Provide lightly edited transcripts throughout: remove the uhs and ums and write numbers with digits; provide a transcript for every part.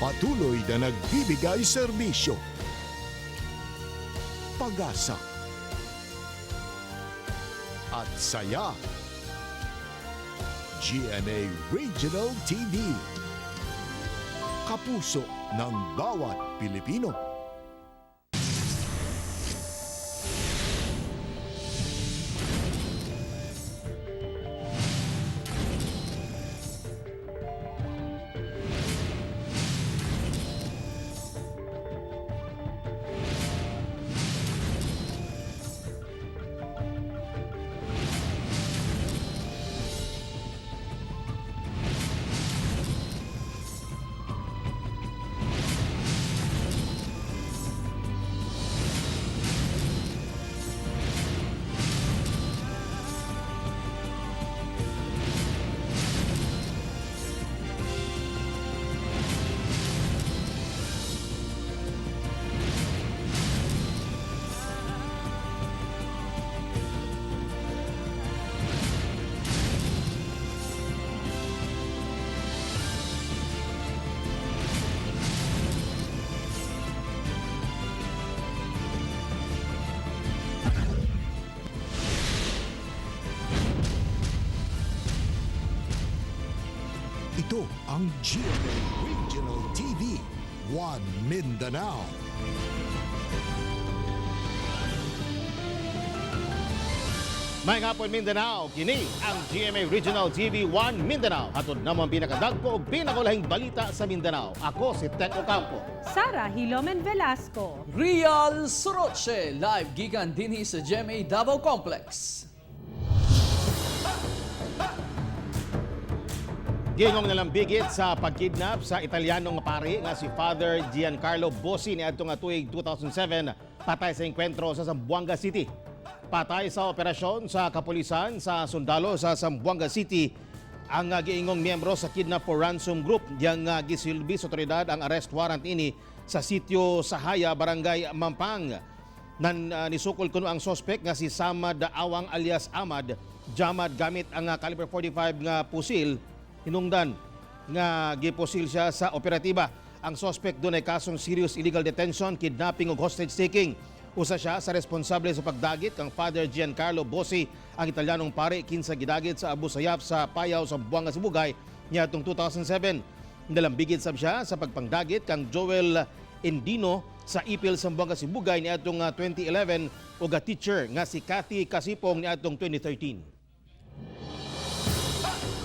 Patuloy na nagbibigay serbisyo, pag-asa, at saya. GMA Regional TV. Kapuso ng bawat Pilipino. Ito ang GMA Regional TV, One Mindanao. May hapon, Mindanao, kini ang GMA Regional TV 1 Mindanao. Hatod namo ang pinakadagko ug pinakulahing balita sa Mindanao. Ako si Ted Ocampo. Sara Hilomen Velasco. Real Soroche, live gikan dinhi sa GMA Davao Complex. Gingong nalambigit sa pagkidnap sa Italianong pari nga si Father Giancarlo Bossi niadto nga tuig 2007, patay sa engkwentro sa Zamboanga City. Patay sa operasyon sa kapulisan sa sundalo sa Zamboanga City ang giingong miyembro sa kidnap for ransom group, diyang gisilbi sa otoridad ang arrest warrant ini sa sitio Sahaya, Barangay Mampang. Nan nisukol kuno ang sospek nga si Samad Awang alias Ahmad Jamad gamit ang caliber 45 nga pusil. Hinungdan nga gipusil siya sa operatiba. Ang sospek dunay kasong serious illegal detention, kidnapping ug hostage taking. Usa siya sa responsable sa pagdagit kang Father Giancarlo Bossi, ang Italianong pare kinsa gidagit sa Abu Sayyaf sa Payaw sa Buanga, Sibugay niadtong 2007. Nalambigit sab siya sa pagpangdagit kang Joel Endino sa Ipil, Zamboanga Sibugay niadtong 2011 ug a teacher nga si Cathy Casipong niadtong 2013.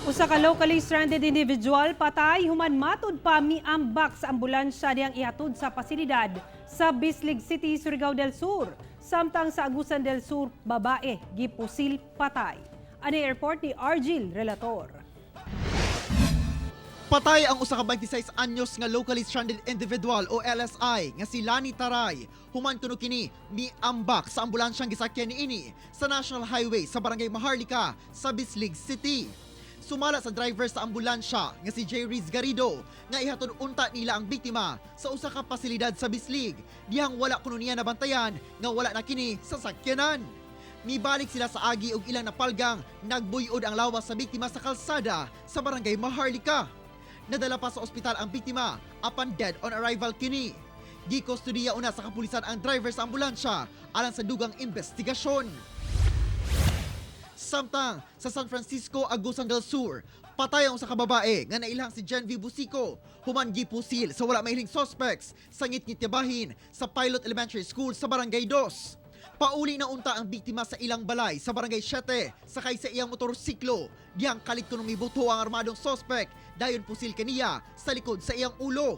Usa ka locally stranded individual patay human matud pa miambak sa ambulansya diyang ihatod sa pasilidad sa Bislig City, Surigao del Sur. Samtang sa Agusan del Sur, babae gipusil patay. Ani airport ni Argil Relator. Patay ang usa ka 26 anyos nga locally stranded individual o LSI nga si Lani Taray. Human kuno kini miambak sa ambulansyang gisakyan niini sa National Highway sa Barangay Maharlika sa Bislig City. Sumala sa driver sa ambulansya nga si J. Riz Garrido nga ihatod unta nila ang biktima sa usa ka pasilidad sa Bislig dihang wala kuno niya nabantayan nga wala na kini sa sakyanan. Mibalik sila sa agi og ilang napalgang nagbuyod ang lawas sa biktima sa kalsada sa Barangay Maharlika. Nadala pa sa ospital ang biktima apan dead on arrival kini. Gikustudiya una sa kapulisan ang driver sa ambulansya alang sa dugang investigasyon. Samtang sa San Francisco, Agusan del Sur, patay ang usa ka babae nga nailhang si Gen V. Busico human gipusil sa wala mahiling suspects sa ngitngit bahin sa Pilot Elementary School sa Barangay 2. Pauli na unta ang biktima sa ilang balay sa Barangay 7 sakay sa iyang motorsiklo. Diyang kalit kuno mibuto ang armadong suspect dayon pusil kaniya sa likod sa iyang ulo.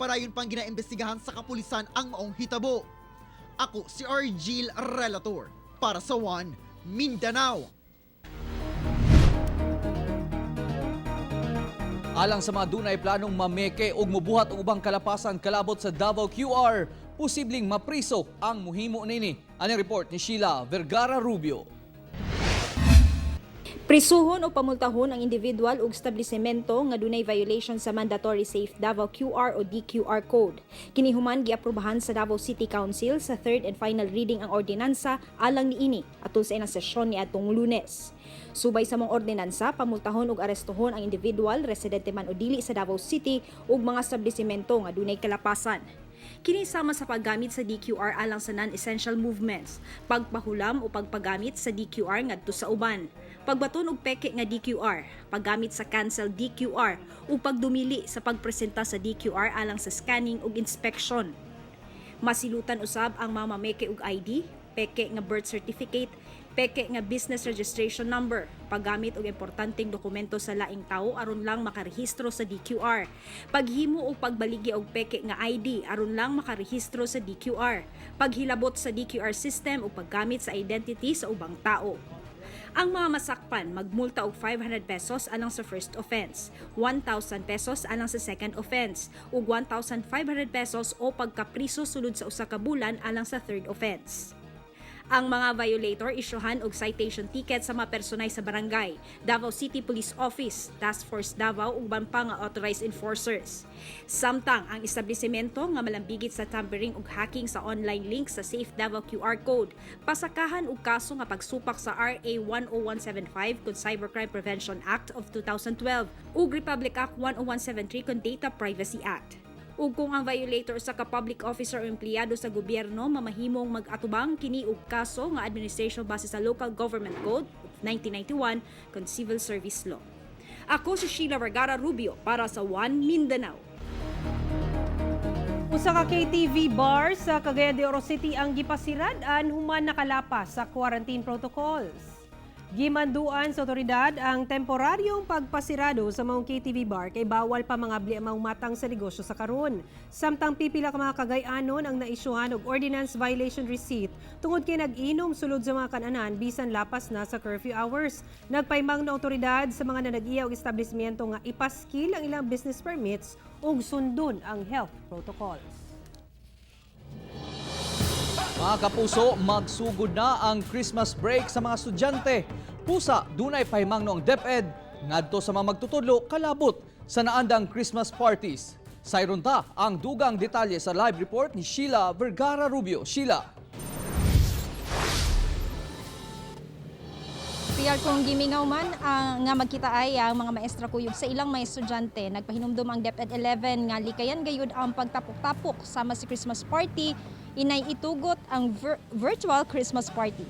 Parayon pang ginaimbestigahan sa kapulisan ang maong hitabo. Ako si Argil Relator para sa One Mindanao. Alang sa mga dunay planong mameke ug mubuhat og ubang kalapasan kalabot sa Davao QR, posibleng mapriso ang muhimo nini. Ani report ni Sheila Vergara Rubio. Prisuhon o pamultahon ang individual ug establishmento nga dunay violation sa mandatory Safe Davao QR o DQR code. Kini human giaprobahan sa Davao City Council sa third and final reading ang ordinansa alang niini atol sa ilang sesyon niadtong Lunes. Subay sa maong ordinansa, pamultahon ug arestuhon ang individual, residente man o dili sa Davao City, ug mga establishmento nga dunay kalapasan. Kini sama sa paggamit sa DQR alang sa non-essential movements, pagpahulam o pagpagamit sa DQR ngadto sa uban, pagbaton og peke nga DQR, paggamit sa cancel DQR ug pagdumili sa pagpresenta sa DQR alang sa scanning ug inspection. Masilutan usab ang mga mameke og ID, peke nga birth certificate, peke nga business registration number, paggamit og importanteng dokumento sa laing tawo aron lang makarehistro sa DQR, paghimo o pagbaligi og peke nga ID aron lang makarehistro sa DQR, paghilabot sa DQR system o paggamit sa identity sa ubang tao. Ang mga masakpan magmulta og 500 pesos alang sa first offense, 1,000 pesos alang sa second offense, ug 1,500 pesos o pagkapriso sulod sa usa ka bulan alang sa third offense. Ang mga violator isyuhan og citation ticket sa mga personay sa barangay, Davao City Police Office, Task Force Davao ug uban pa nga authorized enforcers. Samtang ang establishmento nga malambigit sa tampering ug hacking sa online link sa Safe Davao QR code, pasakahan og kaso nga pagsupak sa RA 10175 kon Cybercrime Prevention Act of 2012 ug Republic Act 10173 kon Data Privacy Act. Ug kung ang violator usa ka public officer o empleyado sa gobyerno, mamahimong mag-atubang kini og kaso nga administration base sa Local Government Code of 1991 kon Civil Service Law. Ako si Sheila Vergara Rubio para sa One Mindanao. Usa ka KTV bar sa Cagayan de Oro City ang gipasirad-an human nakalapas sa quarantine protocols. Gimanduan sa otoridad ang temporaryong pagpasirado sa maong KTV bar kay bawal pa mangabli ang maong matang sa negosyo sa karon. Samtang pipila ka mga Cagayanon ang naisyuhan og ordinance violation receipt tungod kay nag-inom sulod sa mga kananan bisan lapas na sa curfew hours. Nagpaimang na otoridad sa mga nanag-iya og establishmento nga ipaskil ang ilang business permits ug sundon ang health protocols. Mga kapuso, magsugod na ang Christmas break sa mga estudyante. Pusa, dunay pahimangno ang DepEd ngadto sa mga magtutudlo kalabot sa naandang Christmas parties. Sayron ta ang dugang detalye sa live report ni Sheila Vergara Rubio. Sheila. PR, kung gimingaw man ang nga magkita ay ang mga maestra kuyog sa ilang mga estudyante, nagpahinumdum ang DepEd 11 nga likayan gayud ang pagtapok-tapok sama si Christmas party, inay itugot ang virtual Christmas party.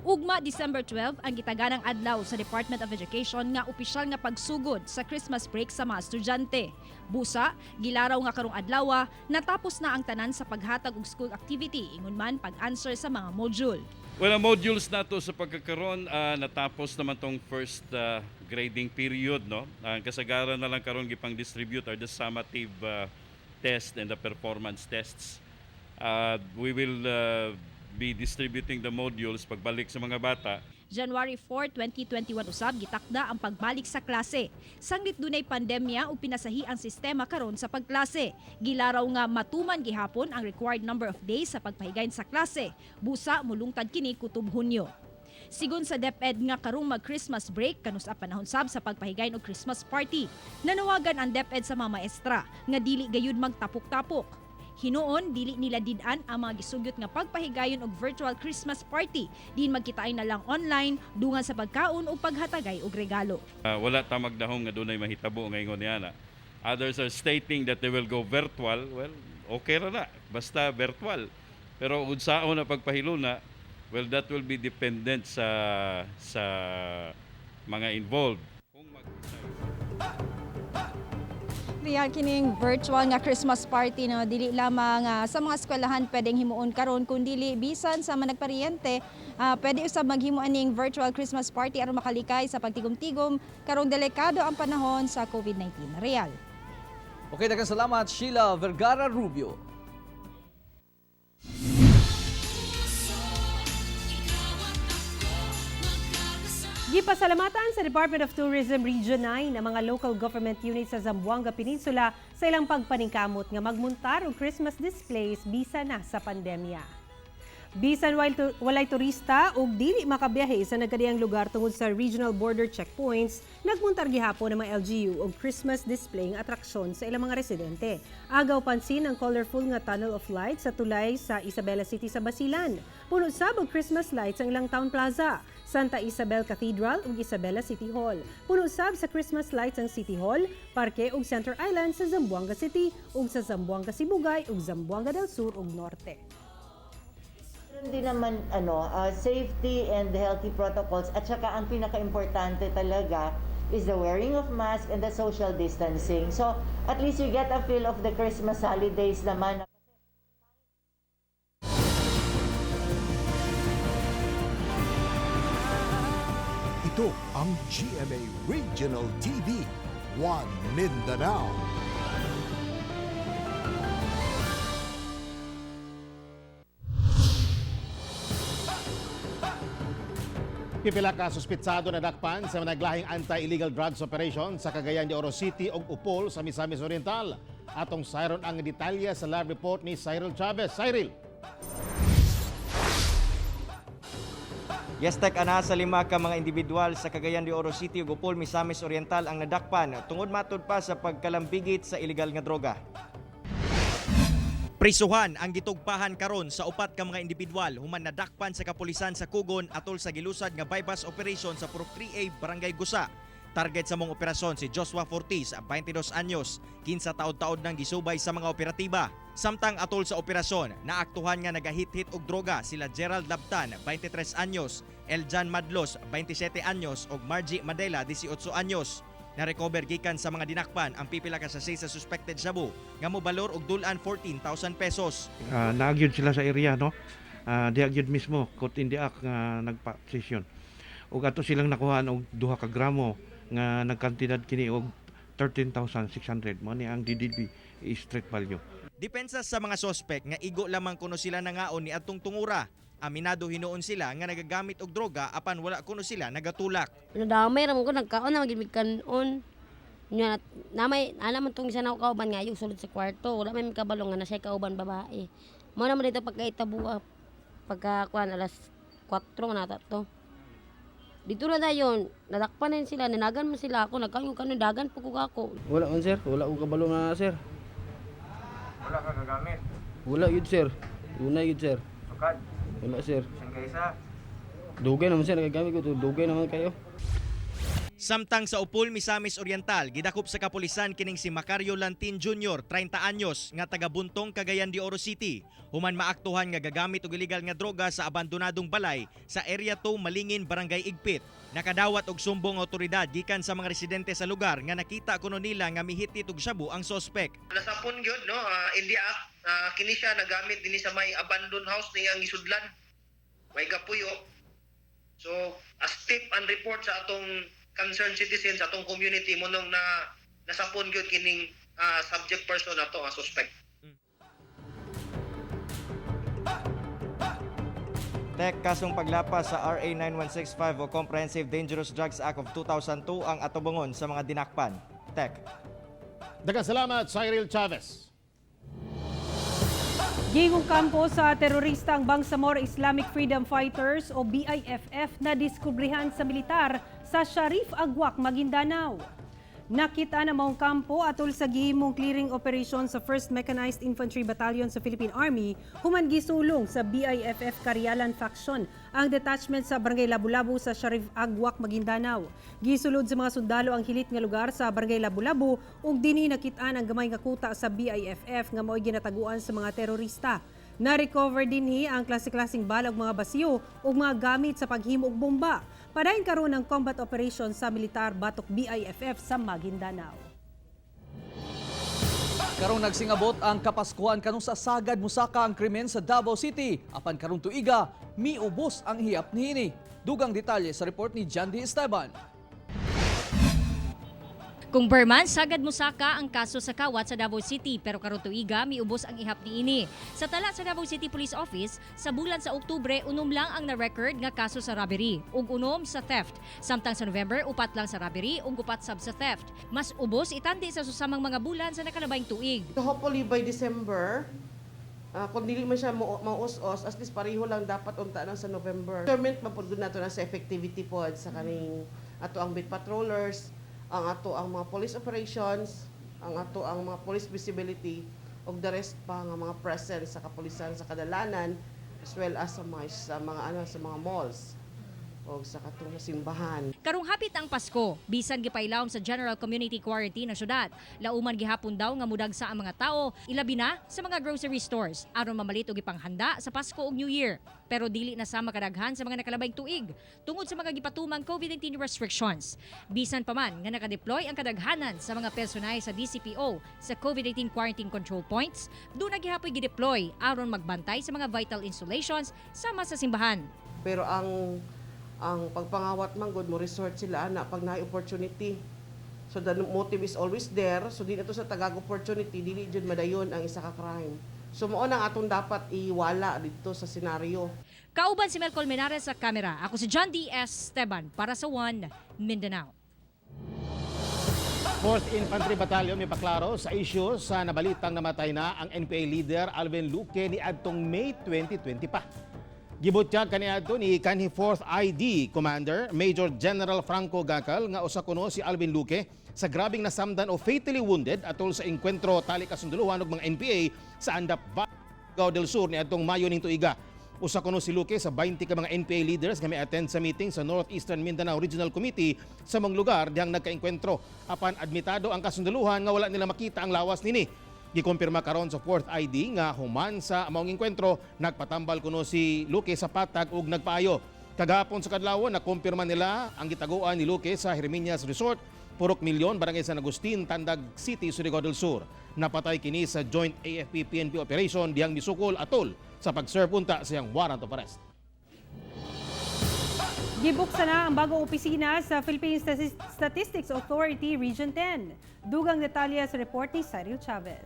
Ugma December 12 ang gitaganang adlaw sa Department of Education nga opisyal nga pagsugod sa Christmas break sa mga estudyante. Busa, gilaraw nga karong adlaw natapos na ang tanan sa paghatag og school activity ingon man pag-answer sa mga module. Well, ang modules nato sa pagkakaroon, natapos naman tong first grading period, no? Ang kasagaran na lang karon gipang distribute are the summative test and the performance tests. We will be distributing the modules pagbalik sa mga bata. January 4, 2021 usab gitakda ang pagbalik sa klase. Sanglit dunay pandemya ug pinasahi ang sistema karon sa pagklase. Gilaraw nga matuman gihapon ang required number of days sa pagpahigayon sa klase. Busa mulungtad kini kutob Hunyo. Sigon sa DepEd nga karong mag-Christmas break kanus-a panahon sab sa pagpahigayon og Christmas party. Nanawagan ang DepEd sa mga maestra nga dili gayud magtapok-tapok. Hinuon dili nila did-an ang mga gisugyot nga pagpahigayon og virtual Christmas party diin magkitaay na lang online dungan sa pagkaon ug paghatagay og regalo. Wala ta magdahom nga dunay mahitabo ngayon niya. Others are stating that they will go virtual. Well, okay ra na. Basta virtual. Pero unsaon na pagpahiluna, well, that will be dependent sa mga involved. Kung mag- Real, kining virtual nga Christmas party, no, dili lamang sa mga eskwelahan pwedeng himuon karon kundi bisan sa mga nagparyente, pwede usab maghimo aning virtual Christmas party aron makalikay sa pagtigom-tigom karong delikado ang panahon sa COVID-19. Real. Okay, daghang salamat, Sheila Vergara Rubio. Gipasalamatan sa Department of Tourism Region 9 ang mga local government units sa Zamboanga Peninsula sa ilang pagpaningkamot nga magmuntar og Christmas displays bisa na sa pandemya. Bisan while walay turista ug dili makabiyahe sa nagkadiyang lugar tungod sa regional border checkpoints, nagmuntar gihapon ang mga LGU og Christmas display nga atraksyon sa ilang mga residente. Agaw pansin ang colorful nga tunnel of lights sa tulay sa Isabela City sa Basilan. Puno sab og Christmas lights ang ilang town plaza, Santa Isabel Cathedral ug Isabela City Hall. Puno sab sa Christmas lights ang City Hall, Parke ug Center Island sa Zamboanga City ug sa Zamboanga Sibugay ug Zamboanga del Sur ug Norte. Meron din naman safety and healthy protocols, at saka ang pinaka-importante talaga is the wearing of mask and the social distancing. So at least you get a feel of the Christmas holidays naman. Ito ang GMA Regional TV, One Mindanao. Pipila ka suspitsado na dakpan sa naglahing anti-illegal drugs operation sa Cagayan de Oro City ug Upol sa Misamis Oriental. Atong sayron ang detalye sa live report ni Cyril Chavez. Cyril. Yes, Tek, ana sa lima ka mga individual sa Cagayan de Oro City ug Upol, Misamis Oriental ang nadakpan tungod matud pa sa pagkalambigit sa ilegal nga droga. Prisuhan ang gitugpahan karon sa upat ka mga individual human nadakpan sa kapulisan sa Kugon atol sa gilusad nga bypass operation sa Purok 3A, Barangay Gusa. Target sa mong operasyon si Joshua Fortis, 22 anyos, 15 taod-taod nang gisubay sa mga operatiba. Samtang atol sa operasyon, naaktuhan nga nagahit-hit og droga sila Gerald Labtan, 23 anyos, Eljan Madlos, 27 anyos ug Margie Madela, 18 anyos. Na-recover gikan sa mga dinakpan ang pipila ka sachet sa suspected shabu nga mobalor og dulan 14,000 pesos. Naagyod sila sa area, no, diha gyud mismo caught in the act nga nagpa-session ug ato silang nakuhaan og 2 ka gramo nga nagkantidad kini og 13,600. Mo ni ang DDB street value. Depensa sa mga sospek nga igo lamang kuno sila nangaon ni atong tungura. Aminado hinuon sila nga nagagamit og droga apan wala kuno sila nagatulak. Nadamay ra man ko, nagkaon na magid kanon. Nya namay ana man tong isa na kauban nga yung sulod sa kwarto, wala may kabalo nga na siya kauban babae. Mo naman dito pagkaitabo, pagka kuan, alas 4 na ata to. Dito na dayon, nadakpan na sila, ninagan man sila ako, nagkaon ko kanon, dagan po ko ako. Wala man, sir, wala ko kabalo na, sir. Wala ka gagamit. Wala yun, sir. Una yun, sir. Sukad, Wala, sir. bisan kaysa. Dugay naman, sir, nagagamit ko to. Dugay naman kayo. Samtang sa Upol, Misamis Oriental, gidakop sa kapulisan kining si Macario Lantin Jr., 30 anyos, nga taga Buntong, Cagayan de Oro City. Human maaktuhan nga gagamit og illegal nga droga sa abandonadong balay sa Area 2, Malingin, Barangay Igpit. Nakadawat og sumbong otoridad gikan sa mga residente sa lugar nga nakita kuno nila nga mihitit og shabu ang sospek. Nasapon gyud, no, in the act, kini siya nagamit dinhi sa may abandoned house niyang gisudlan. May gapuyo. So, as tip and report sa atong concerned citizens, atong community mo nung na nasapon gyud kining subject person ato ang suspect. Tek, kasong paglapas sa RA 9165 o Comprehensive Dangerous Drugs Act of 2002 ang atubongon sa mga dinakpan. Tek. Daghang salamat, Cyril Chavez. Gihimong kampo sa terorista ang Bangsamoro Islamic Freedom Fighters o BIFF na diskubrihan sa militar sa Sharif Agwak, Maguindanao. Nakita na maong kampo atol sa gihimong clearing operation sa 1st Mechanized Infantry Battalion sa Philippine Army human gisulong sa BIFF Karialan Faction ang detachment sa Barangay Labu-Labu sa Sharif Agwak, Maguindanao. Gisulod sa mga sundalo ang hilit nga lugar sa Barangay Labu-Labu ug dinhi nakit-an ang gamay nga kuta sa BIFF nga mao'y ginataguan sa mga terorista. Na-recover dinhi ang klase-klaseng bala ug mga basiyo ug mga gamit sa paghimo og bomba. Padayon karon ang combat operation sa militar batok BIFF sa Maguindanao. Karong nagsingabot ang Kapaskuhan kanung sa sagad musaka ang krimen sa Davao City. Apan karong tuiga, miubos ang hiyap niini. Dugang detalye sa report ni John D. Esteban. Kung Berman, sagad musaka ang kaso sa kawat sa Davao City pero karon tuiga miubos ang ihap niini. Sa tala sa Davao City Police Office, sa bulan sa Oktubre 6 lang ang na-record nga kaso sa robbery ug 6 sa theft. Samtang sa November, 4 lang sa robbery ug 4 sab sa theft. Mas ubos itandi sa susamang mga bulan sa nakalabayng tuig. Hopefully by December, Kung dili man siya mo maus-os, at least pareho lang dapat unta na sa November. Measurement man pud nato na sa effectivity pod sa kaning ato ang beat patrollers, ang ato ang mga police operations, ang ato ang mga police visibility ug the rest pa nga mga presence sa kapulisan sa kadalanan, as well as sa mga ano, sa mga malls o sa katong sa simbahan. Karong hapit ang Pasko, bisan gipailawom sa General Community Quarantine ang syudad. Lauman gihapon daw nga mudagsa ang mga tao, ilabi na sa mga grocery stores aron mamalit og ipanghanda sa Pasko ug New Year. Pero dili na sa makadaghan sa mga nakalabayng tuig tungod sa mga gipatumang COVID-19 restrictions. Bisan pa man nga nakadeploy ang kadaghanan sa mga personay sa DCPO sa COVID-19 quarantine control points, duna gihapoy gideploy aron magbantay sa mga vital installations sama sa simbahan. Pero ang pagpangawat man gud, mo resort sila ana pag naay opportunity. So the motive is always there. So di na to sa tagag opportunity, dili jud madayon ang isa ka crime. So mao nang atong dapat iwala dito sa senaryo. Kauban si Mel Colmenares sa kamera. Ako si John D. S. Esteban para sa One Mindanao. 4th Infantry Battalion may paklaro sa issue sa nabalitang namatay na ang NPA leader Alvin Luque ni adtong May 2020 pa. Gibutyag kaniadto ni kanhi 4th ID Commander Major General Franco Gacal nga usa kuno si Alvin Luque sa grabing nasamdan o fatally wounded atol sa engkwentro tali kasundalohan og mga NPA sa Andap, Davao del Sur ni adtong Mayo ning tuiga. Usa kuno si Luque sa 20 ka mga NPA leaders nga mi-attend sa meeting sa Northeastern Mindanao Regional Committee sa mga lugar dihang nagkaengkwentro. Apan admitado ang kasundaluhan nga wala nila makita ang lawas nini. Gikumpirma karon sa 4th ID nga human sa maong engkwentro, nagpatambal kuno si Luque sa patag ug nagpaayo. Kagahapon sa kadlawon, nakumpirma nila ang gitaguan ni Luque sa Herminias Resort, Purok Milyon, Barangay San Agustin, Tandag City, Surigao del Sur. Napatay kini sa joint AFP-PNP operation dihang misukol atol sa pag-serve unta sa iyang warrant of arrest. Gibuksan na ang bagong opisina sa Philippine Statistics Authority Region 10. Dugang detalye sa report ni Cyril Chavez.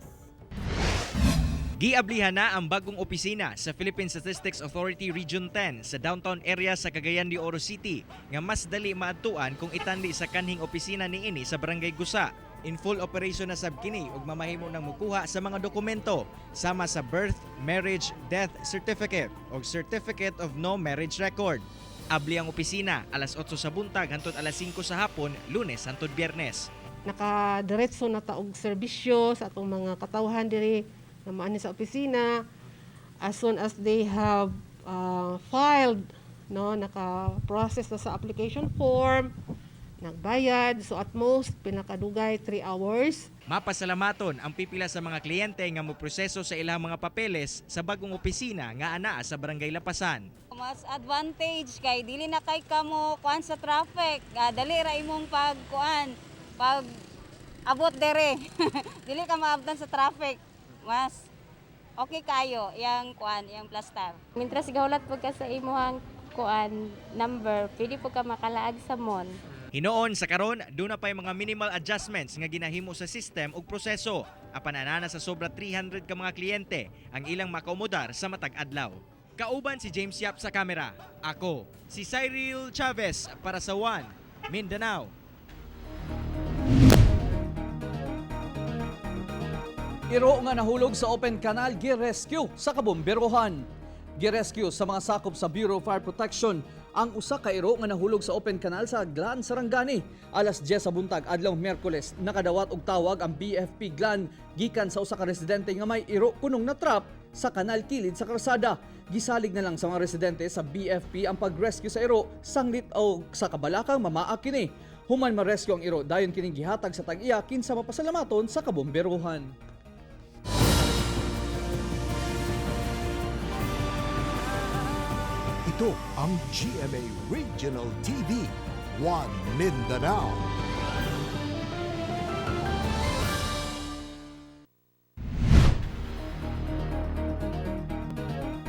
Giablihan na ang bagong opisina sa Philippine Statistics Authority Region 10 sa downtown area sa Cagayan de Oro City nga mas dali maadtuan kung itandi sa kanhing opisina niini sa Barangay Gusa. In full operation na sab kini ug mamahimo ng mukuha sa mga dokumento sama sa birth, marriage, death certificate o certificate of no marriage record. Abli ang opisina alas 8 sa buntag hantod alas 5 sa hapon, Lunes hantod Biyernes. Nakadiretso na ta og serbisyo sa atong mga katawhan diri na maani sa opisina as soon as they have filed, no, naka-process na sa application form, nagbayad, so at most pinakadugay 3 hours. Mapasalamaton ang pipila sa mga kliyente nga moproseso sa ilang mga papeles sa bagong opisina nga anaa sa Barangay Lapasan. Mas advantage kay dili na kay kamo kuan sa traffic. Dali ra imong pag kuan, pag abot dere. Dili ka maabtan sa traffic. Mas okay kayo yang kuan, yang plastar. Mintras gahulat po ka sa imuhang kuan number, pwede po ka makalaag sa mall. Hinoon sa karon, duna pay mga minimal adjustments nga ginahimo sa system ug proseso apan anana sa sobra 300 ka mga kliyente ang ilang makomodar sa matag adlaw. Kauban si James Yap sa kamera. Ako, si Cyril Chavez para sa One Mindanao. Iro nga nahulog sa open canal gi-rescue sa kabomberohan. Gi-rescue sa mga sakop sa Bureau of Fire Protection ang usa ka iro nga nahulog sa open canal sa Glan, Sarangani. Alas 10 sa buntag adlaw Miyerkules, nakadawat og tawag ang BFP Glan gikan sa usa ka residente nga may iro kunong na-trap sa kanal kilid sa karsada. Gisalig na lang sa mga residente sa BFP ang pag-rescue sa iro sanglit og sa kabalakang mamaa kini. Human ma-rescue ang iro, dayon kining gihatag sa tag-iya kinsa mapasalamaton sa kabomberohan. Ito ang GMA Regional TV, One Mindanao.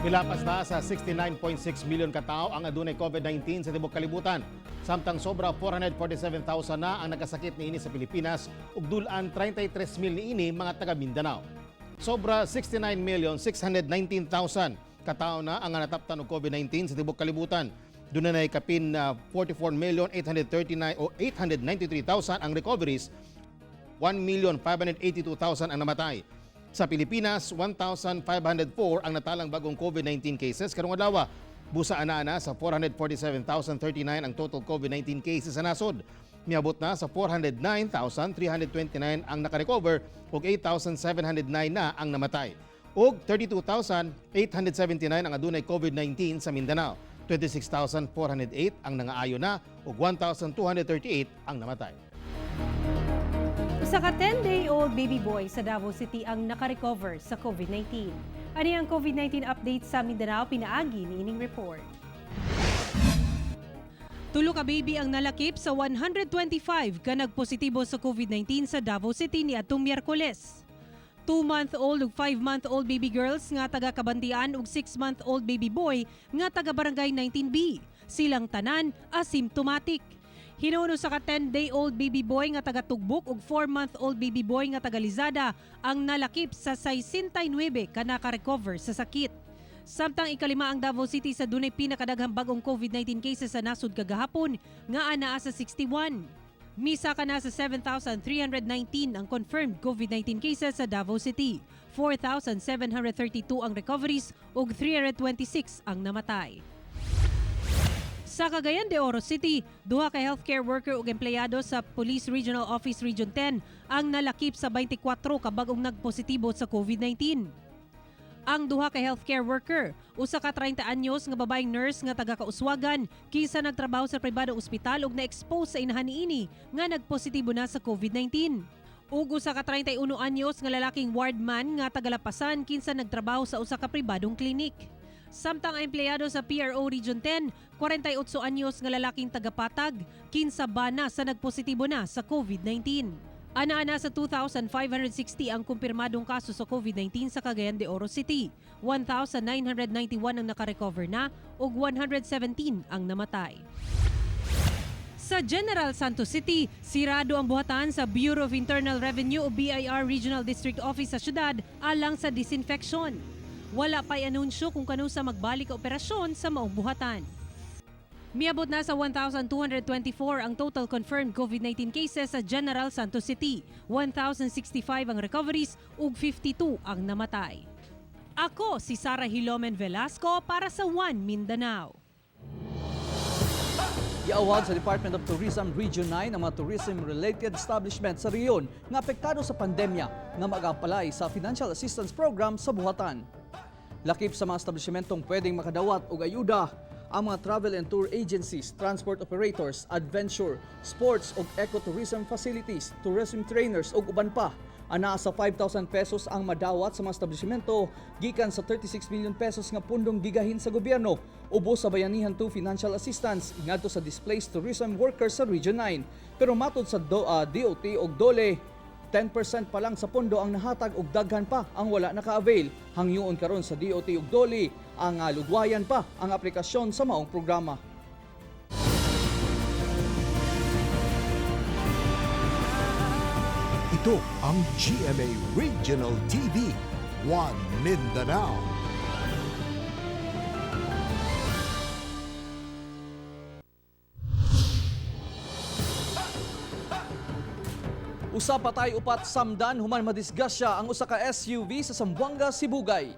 Milapas na sa 69.6 milyon katao ang adunay COVID-19 sa tibuok kalibutan. Samtang sobra 447,000 na ang nagkasakit niini sa Pilipinas ug dul-an 33 mil niini mga taga Mindanao. Sobra 69,619,000 katao na ang nataptan og COVID-19 sa tibuok kalibutan. Duna nay kapin na 44,839 o 893,000 ang recoveries, 1,582,000 ang namatay. Sa Pilipinas, 1,504 ang natalang bagong COVID-19 cases karong adlaw. Busa ana-ana sa 447,039 ang total COVID-19 cases sa nasod. Miabot na sa 409,329 ang nakarecover ug 8,709 na ang namatay. Ug 32,879 ang adunay COVID-19 sa Mindanao. 26,408 ang nangaayo na ug 1,238 ang namatay. Usa ka 10-day-old baby boy sa Davao City ang nakarecover sa COVID-19. Ani ang COVID-19 update sa Mindanao, pinaagi ni ining report. Tulo ka baby ang nalakip sa 125 ka nagpositibo sa COVID-19 sa Davao City niadtong Miyerkules. 2-month-old ug 5-month-old baby girls nga taga Cabantian ug 6-month-old baby boy nga taga Barangay 19B. Silang tanan asymptomatic. Hinuno sa ka 10-day-old baby boy nga taga Tugbok ug 4-month-old baby boy nga taga Lizada ang nalakip sa 69 ka naka-recover sa sakit. Samtang ikalima ang Davao City sa dunay pinakadaghang bagong COVID-19 cases sa nasod kagahapon nga anaa sa 61. Misaka na sa 7,319 ang confirmed COVID-19 cases sa Davao City. 4,732 ang recoveries ug 326 ang namatay. Sa Cagayan de Oro City, duha ka healthcare worker ug empleyado sa Police Regional Office Region 10 ang nalakip sa 24 ka bag-ong nagpositibo sa COVID-19. Ang duha ka healthcare worker, usa ka 30 anyos nga babaeng nurse nga taga Kauswagan, kinsa nagtrabaho sa pribadong ospital ug na-expose sa inahan niini nga nagpositibo na sa COVID-19. Ug usa ka 31 anyos nga lalaking wardman nga taga Lapasan, kinsa nagtrabaho sa usa ka pribadong klinik. Samtang ang empleyado sa PRO Region 10, 48 anyos nga lalaking tagapatag, kinsa bana sa nagpositibo na sa COVID-19. Ana-ana sa 2,560 ang kumpirmadong kaso sa COVID-19 sa Cagayan de Oro City. 1,991 ang nakarecover na ug 117 ang namatay. Sa General Santos City, sirado ang buhatan sa Bureau of Internal Revenue o BIR Regional District Office sa syudad alang sa disinfection. Wala pa'y anunsyo kung kanusa magbalik ang operasyon sa maong buhatan. Miabot na sa 1,224 ang total confirmed COVID-19 cases sa General Santos City. 1,065 ang recoveries ug 52 ang namatay. Ako si Sara Hilomen Velasco para sa One Mindanao. Giawhag sa Department of Tourism Region 9 ang mga tourism-related establishment sa rehiyon nga apektado sa pandemya nga mag-apply sa Financial Assistance Program sa buhatan. Lakip sa mga establishmentong pwedeng makadawat og ayuda ang mga travel and tour agencies, transport operators, adventure, sports ug ecotourism facilities, tourism trainers ug uban pa. Anaa sa 5,000 pesos ang madawat sa mga establishmento gikan sa 36 million pesos nga pundong gigahin sa gobyerno ubos sa Bayanihan 2 Financial Assistance ngadto sa displaced tourism workers sa Region 9. Pero matod sa DOT og DOLE, 10% pa lang sa pondo ang nahatag ug daghan pa ang wala naka-avail. Hangyoon karon sa DOT ug DOLE ang lugwayan pa ang aplikasyon sa maong programa. Ito ang GMA Regional TV, One Mindanao. Usa patay, upat samdan human madisgrasya ang usa ka SUV sa Zamboanga, Sibugay.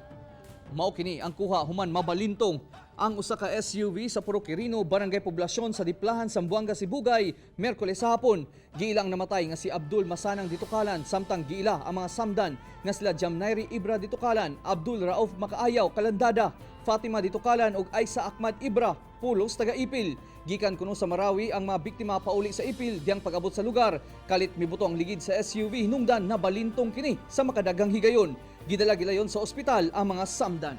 Mao kini ang kuha human mabalintong ang usa ka SUV sa Purok Quirino, Barangay Poblasyon sa Diplahan, Zamboanga, Sibugay, Miyerkules sa hapon. Giilang namatay nga si Abdul Masanang Ditukalan, samtang giila ang mga samdan nga sila Jamnairi Ibra Ditukalan, Abdul Rauf Makaayaw Kalandada, Fatima Ditukalan ug Aisa Ahmad Ibra, pulos taga Ipil. Gikan kuno sa Marawi ang mga biktima pauli sa Ipil diyang pag-abot sa lugar. Kalit mibuto ang ligid sa SUV, hinungdan na balintong kini sa makadaghang higayon. Gidala gilayon sa ospital ang mga samdan.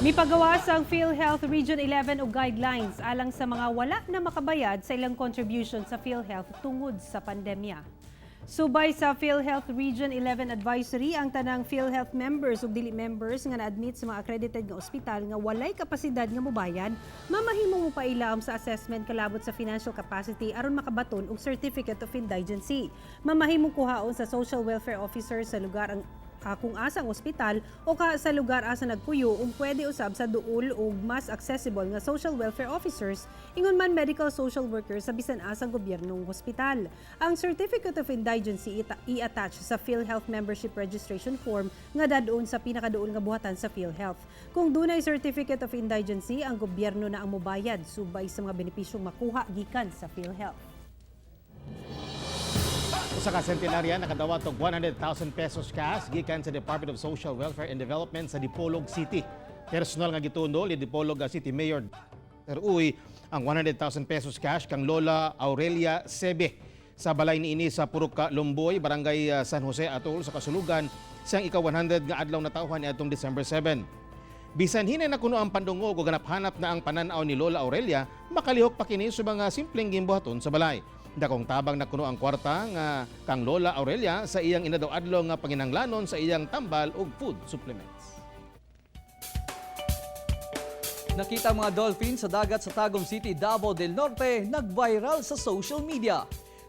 Mipagawas ang PhilHealth Region 11 og guidelines alang sa mga wala na makabayad sa ilang contribution sa PhilHealth tungod sa pandemya. Subay sa PhilHealth Region 11 Advisory, ang tanang PhilHealth members ug dili members nga na-admit sa mga accredited nga ospital nga walay kapasidad nga mobayad, mamahimo mo pailawom sa assessment kalabot sa financial capacity aron makabaton og Certificate of Indigency. Mamahimong kuhaon sa Social Welfare Officer sa lugar ang kung asa ang ospital o ka sa lugar asa nagpuyo, ug pwede usab sa duol ug mas accessible nga social welfare officers, ingon man medical social workers sa bisan asang gobyernong hospital. Ang Certificate of Indigency i-attach sa PhilHealth Membership Registration Form nga dadon sa pinakaduol nga buhatan sa PhilHealth. Kung dunay Certificate of Indigency, ang gobyerno na ang mobayad subay sa mga benepisyong makuha gikan sa PhilHealth. Usa ka centenarian nakadawat og 100,000 pesos cash gikan sa Department of Social Welfare and Development sa Dipolog City. Personal nga gitundol ni Dipolog City Mayor Dr. Uy ang 100,000 pesos cash kang Lola Aurelia Sebe sa balay niini sa Purok Lumboy, Barangay San Jose Atol sa Kasulugan siyang ika-100 nga adlaw na tawhan niadtong December 7. Bisan hinay na kuno ang pandungog o ganap-hanap na ang pananaw ni Lola Aurelia, makalihok pa kini sa mga simpleng gimbuhaton sa balay. Dakong tabang na kuno ang kwarta nga kang Lola Aurelia sa iyang inadaw-adlaw nga panginanglanon sa iyang tambal ug food supplements. Nakita ang mga dolphin sa dagat sa Tagum City, Davao del Norte, nag-viral sa social media.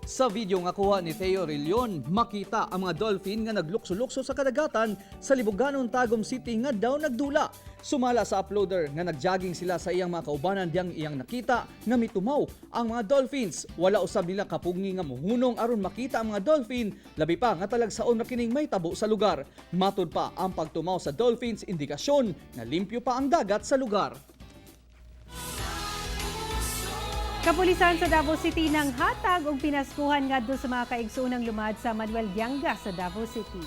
Sa video nga kuha ni Theo Rillion, makita ang mga dolphin nga naglukso-lukso sa kadagatan sa libuganon Tagum City nga daw nagdula. Sumala sa uploader nga nagjogging sila sa iyang mga kaubanan diyang iyang nakita nga mitumaw ang mga dolphins. Wala usab nila kapugngi nga muhunong aron makita ang mga dolphin, labi pa nga talagsaon ra kining may tabo sa lugar. Matud pa, ang pagtumaw sa dolphins indikasyon na limpyo pa ang dagat sa lugar. Kapulisan sa Davao City nang hatag og pinaskuhan ngadto sa mga kaigsuonang lumad sa Manuel Dianga sa Davao City.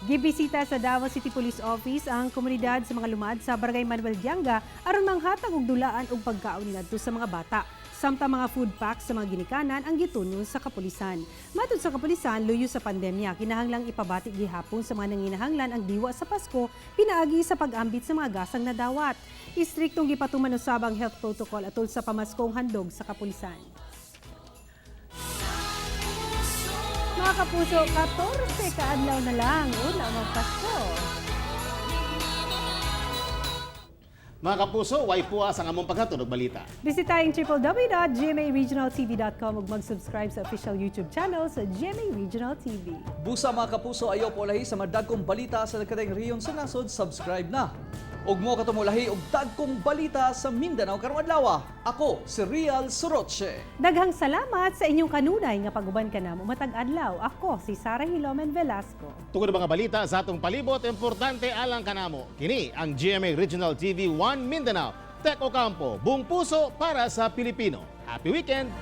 Gibisita sa Davao City Police Office ang komunidad sa mga lumad sa Barangay Manuel Dianga aron manghatag og dulaan og pagkaon ngadto sa mga bata. Samtang mga food packs sa mga ginikanan ang gitunol sa kapulisan. Matud sa kapulisan, luyo sa pandemya, kinahanglang ipabati gihapon sa mga nanginahanglan ang diwa sa Pasko pinaagi sa pag-ambit sa mga gasang nadawat. Istriktong gipatuman usab ang health protocol atol sa pamaskong handog sa kapulisan. Mga kapuso, 14 kaadlaw na lang una magpasko. Mga kapuso, way puas ang among paghatod og balita. Bisitahin www.gmaregionaltv.com ug mag-subscribe sa official YouTube channel sa GMA Regional TV. Busa, mga kapuso, ayaw paulahi sa madagkong balita sa nagkadaiyang rehiyon sa nasod, subscribe na. Ug mo katumulahi og dagkong balita sa Mindanao karong adlaw. Ako si Real Soroche. Daghang salamat sa inyong kanunay nga pag-uban kanamo matag adlaw. Ako si Sara Hilomen Velasco. Tungod mga balita sa atong palibot, importante alang kanamo. Kini ang GMA Regional TV 1 Mindanao. Tek Ocampo, buong puso para sa Pilipino. Happy weekend!